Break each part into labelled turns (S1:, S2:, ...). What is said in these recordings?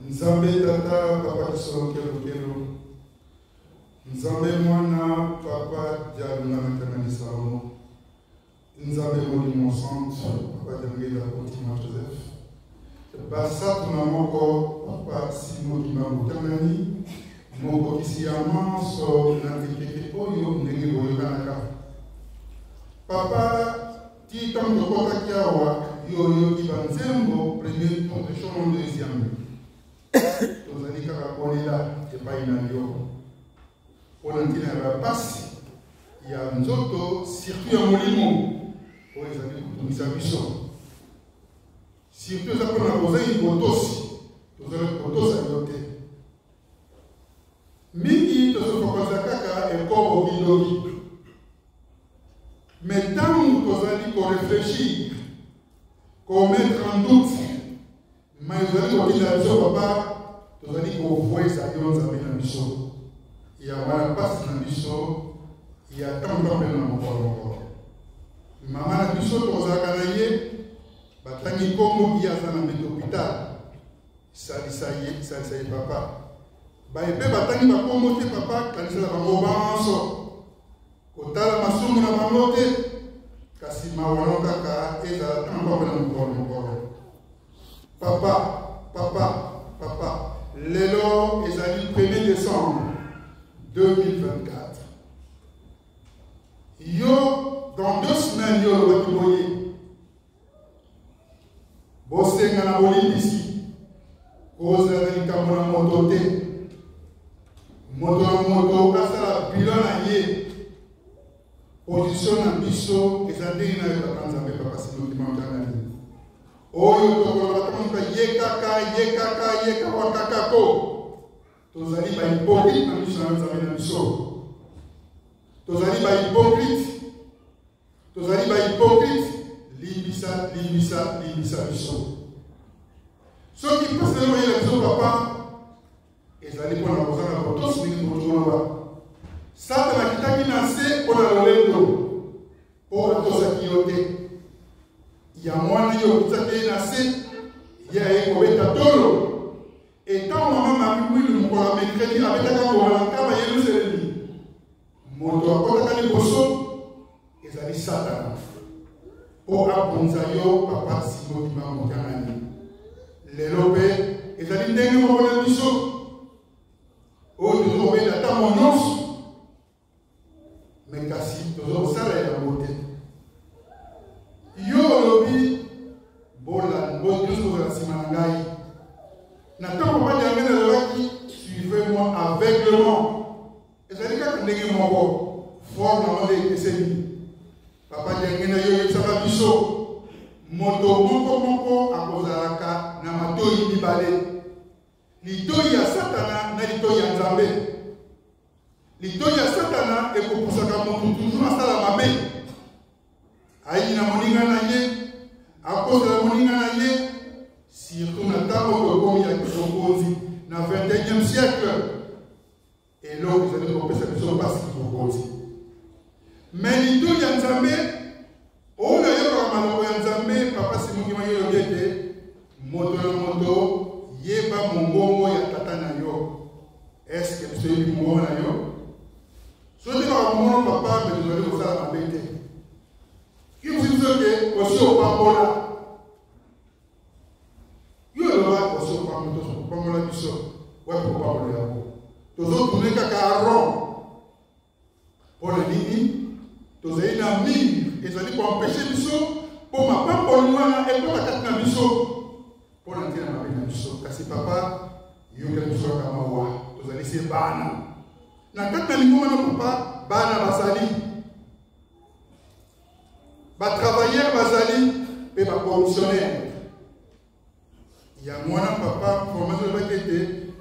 S1: Nzambe Tata, Papa Kisolo Kelo Kelo, Nzambe Mwana, Papa Dialunga na Kiangani Salomo, Nzambe Molimo Santu, Papa Diangenda Kotima Joseph, Basatu na moko, Papa Simo Kimbangu Kiangani, mokokisi ya manso na ekeke oyo ndenge boyokanaka. Papa Ti ntango tokotaki awa, yo oyoki banzembo premier tour échelon deuxième. Tozali kaka kolela epai na yo mpo na ntina ya bapasi ya nzoto, surtout ya molimo oyo ezali kotungisa biso, surtout eza mpo na kozangi botosi, tozali kotosa yo te mingi, tozofakanisa kaka ekobo kindoki. Mais ntango tozali koreflechir, komettre en doute, mai ozali kotinda biso papa, tozali kovwesa yo Nzambe na biso ya wana mpasi na biso ya ntango ntango mpe na mokolo mokolo. Mama na biso tokozalaka na ye, batangi nkombo, ye aza na mbeto hôpital, salisa ye, salisa ye papa. Baye mpe batangi bakombo te papa, kanisela bango banso, kotala masumu na bango te, kasi mawa no kaka ezala ntango mpe na mokolo mokolo. Papa, papa, papa, lelo ezali 1er décembre 2024. Yo, dans 2 semaines, yo olobaki boye: bosenga na bolimbisi, kozala na likambo na moto te, moto na moto asala bilan na ye. Position na biso eza ndenge na yo Tata Nzambe, Papa Simon Kimbangu Kiangani, oyo tokoloba ntango ye kaka ye kaka ye kawa kaka ko tozali bahypocrite na miso na Nzambe na biso, tozali bahypocrite, tozali bahypocrite. Limbisa, limbisa, limbisa biso. Soki mpasi na yo oyela biso papa, ezali mpona kozanga botosi mingi. Kotoloba Satana akitaki na se mpo na lolendo, mpo atosaki yo te. Yango wana yo okitaki ye na se, ye aye kobeta tolo. Etango mama Marie Mwilu mokolo ya mercredi abetaka ngoma na nkamba Yelusalemi, moto akotaka liboso ezali Satana mpo abonza yo Papa Simon Kimbangu Kiangani. Lelo mpe ezali ndenge moko na biso oyo tozo kobeta ntango nyonso, me kasi tozo kosala yango te. Yo olobi bola nyonso kozala nsima na ngai. Na ntango papa Diangenda alobaki: "Suivez-moi aveuglement", ezali kaka ndenge moko, forme yango nde ekeseni. Papa Diangenda, yo oyebisaka biso moto moko moko akozalaka na matoi mibale, litoi ya Satana na litoi ya Nzambe. Litoi ya Satana ekopusaka motu toujours asala mabe, ayina moninga na ye, akozela moninga na ye, surtout na ntango tokomi ya bokonzi na 21e siècle. Eloko ezali kopesa biso mpasi, bokonzi. Me litoi ya Nzambe oyo ayokaka maloko ya Nzambe, Papa Simon Kimbangu elobi ete moto na moto yeba mongongo ya tata na yo. Eske biso yebi mongongo na yo? Soki kaka mongongo papa, me tozali kosala mabe te. Yebisi biso ete osi opambola yo, eloba osi opambola biso. Wapi kopambola yango? Tozotourne kaka rond. Mpo na nini? Tozali na mingi ezali koempeshe biso mpo mapamboli wana ekota kati na biso mpo na ntina mabe na biso. Kasi papa, yokela biso kaka mawa, tozali se bana na kati na lingomba na papa, bana bazali batravailleur bazali mpe bacorruptionnaire. Yango wana papa formation elobaki ete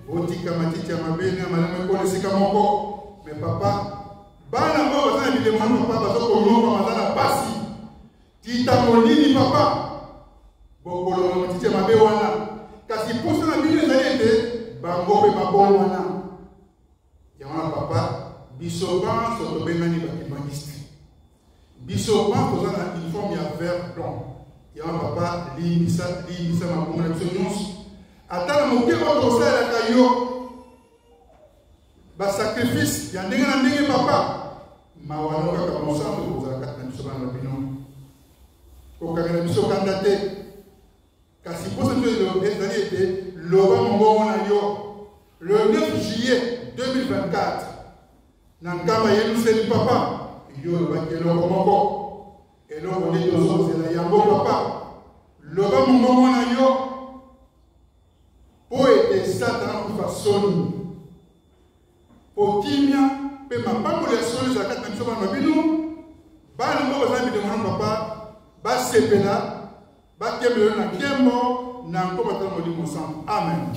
S1: botika matiti ya mabe na malamu ekola esika moko. Me papa, bana oyo baza na bilemo wana papa, baza konyoka, baza na pasi ti ntango nini papa bokolonga matiti ya mabe wana? Kasi mposa na bino ezali ete bango mpe babongwana. Yango wana papa, biso banso tobengani bakimbanguiste, biso banso toza na uniforme ya vert blanc. Yango papa, limbisa, limbisa mabongo na biso nyonso, ata na moke oyo tosalelaka yo basacrifice ya ndenge na ndenge. Papa, mawa no kaka mosantu kozala kati na biso bana na bino, kokangela biso kanda te. Kasi mposa biso ezali ete loba mongongo na yo le 9 juillet 2024 na nkamba Yeluseli. Papa, yo olobaki eloko moko, eloko nde tozozela yango. Papa, loba mongongo na yo mpo ete Satana akufa soni, mpo kimia mpe mapamboli ya solo ezala kati na biso bana na bino. Bana moko baza na bilongo na papa, basepela, bakembela yo na nkembo na nkoma tala Molimo Santu. Amen.